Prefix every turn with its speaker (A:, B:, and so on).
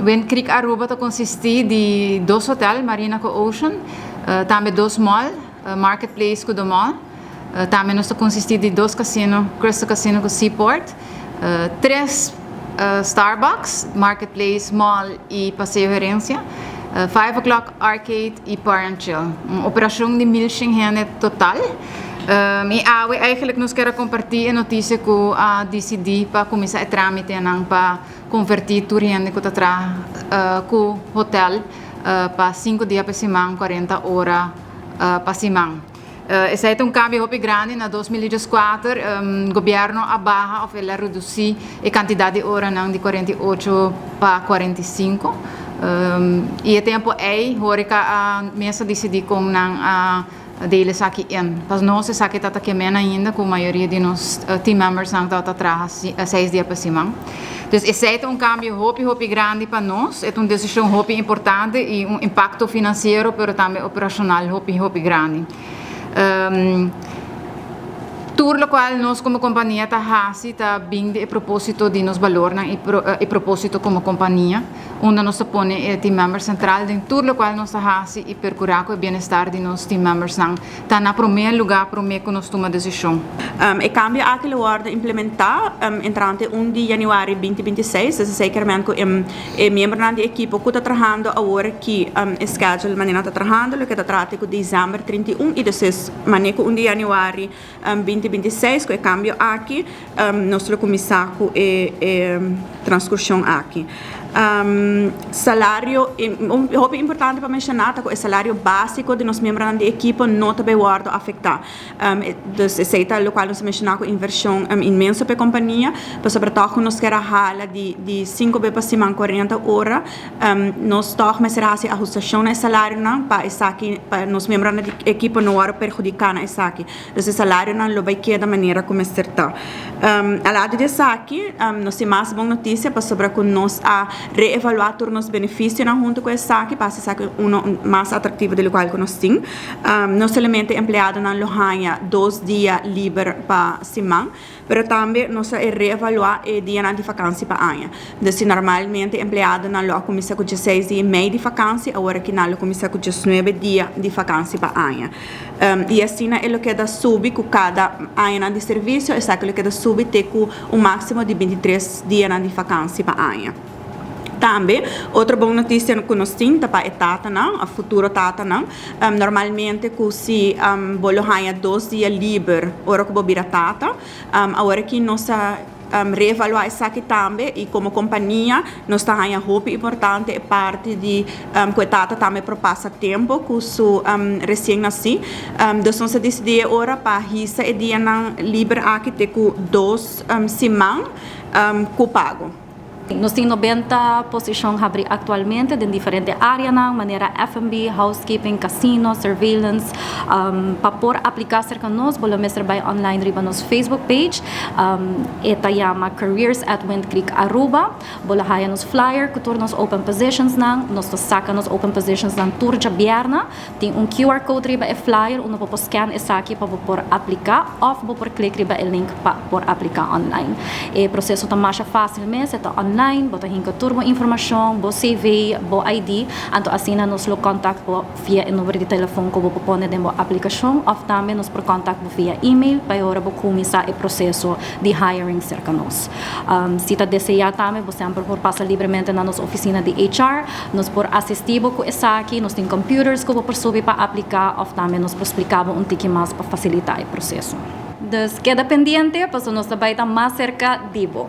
A: Wind Creek Aruba ta consisti di dos hotel, Marina cu Ocean, tambe dos mall, Marketplace cu The Mall. Tambe nos ta consisti di dos casino, Crystal Casino cu Seaport, tres Starbucks, Marketplace, Mall y Paseo Herencia, Five O'Clock Arcade y Par and Chill. Un operacion di 1100 hende total. Y awe eigenlijk nos kier a comparti e noticia cu a dicidi pa cuminsa e tramitenan pa converti tur hende cu ta traha cu hotel pa 5 dia pa siman, 40 ora pa siman. Esey ta un cambio hopi grandi. Na 2014 gobierno a baha of el a reduci e cantidad di oranan di 48 pa 45. Y e tempo ey horeca a mes a dicidi con nan a deel esaki in. Pa nos esaki ta kemen ainda cu mayoria di nos team members nan ta traha 6 dia pa siman. Dus esey ta un cambio hopi hopi grandi pa nos, e ta un decision hopi importante y un impacto financiero, pero tambe operacional hopi hopi grandi. Tur locual nos como compania ta hasi ta bin di e proposito di nos balornan y proposito como compania, unda nos ta pone e team members central den tur locual nos ta hasi y percura cu e bienestar di nos team members nan ta na prome lugar prome cu nos tuma decision.
B: E cambio aki lo wordo implementa entrante 1 di januari 2026, dus zekermente cu e miembronan di ekipo cu ta trahando awor cu e schedule manera ta trahando, loke ta trata cu december 31 y despues manera cu 1 di januari 2026 cu e cambio aki, nos lo cuminsa cu e transcursion aki. Salario, un hopi importante pa menciona ta cu e salario basico di nos miembronan di ekipo no ta bay wordo afecta. Dus esey ta locual nos a menciona cu inversion inmenso pa e compania, pasobra toch nos kier hala di 5 be pa siman 40 ora, nos toch mester haci ahustacion na e salarionan pa esaki, pa nos miembronan di ekipo no wordo perhudica na esaki. Dus e salarionan lo bay keda manera cu mester ta. Al lado di esaki, nos tin mas bon noticia pasobra cu nos a reevalua tur nos beneficionan hunto cu esaki, pa esaki uno mas atractivo di locual cu nos tin. No solamente empleadonan lo haya 2 dia liber pa siman, pero tambe nos a reevalua e dianan di vakantie pa aña. Dus si normalmente empleadonan lo a cuminsa cu 16 dia y mei di vakantie, awor aki nan lo cuminsa cu 19 dia di vakantie pa aña. Y asina e lo keda subi cu cada aña di servicio, esaki lo keda subi te cu un maximo di 23 dia di vakantie pa aña. Tambe, otro bon noticia cu nos tin ta pa e tatanan, e futuro tatanan. Normalmente cu si bo lo haya 2 dia liber ora cu bo bira tata, awor aki nos a reevalua esaki tambe y como compania nos ta haya hopi importante e parti di cu e tata tambe por pasa tempo cu su recien naci. Dus nos a dicidi ora pa hisa e dianan liber aki te cu 2 siman cu pago.
C: Nos tin 90 posicion habri actualmente den diferente areanan, manera F&B, housekeeping, casino, surveillance. Pa por aplica cerca nos, bo mester bay online riba nos Facebook page. E ta yama Careers at Wind Creek Aruba. Bo lo haya nos flyer cu tur nos open positions nan. Nos ta saca nos open positions nan tur diabierna. Tin un QR code riba e flyer, unda bo por scan esaki pa por aplica of bo por click riba e link pa por aplica online. E proceso ta mas facil mes, ta online, bo ta hinca tur bo informacion, bo CV, bo ID, anto asina nos lo contact bo via e number di telefon cu bo por pone den bo aplicacion of tambe nos por contact bo via email pa ora bo cuminsa e proceso di hiring cerca nos. Si ta desea tambe, bo semper por pasa libremente na nos oficina di HR, nos por asisti bo cu esaki, nos tin computers cu bo por subi pa aplica of tambe nos por splica bo un tiki mas pa facilita e proceso. Dus keda pendiente, paso nos ta bay ta mas cerca di bo.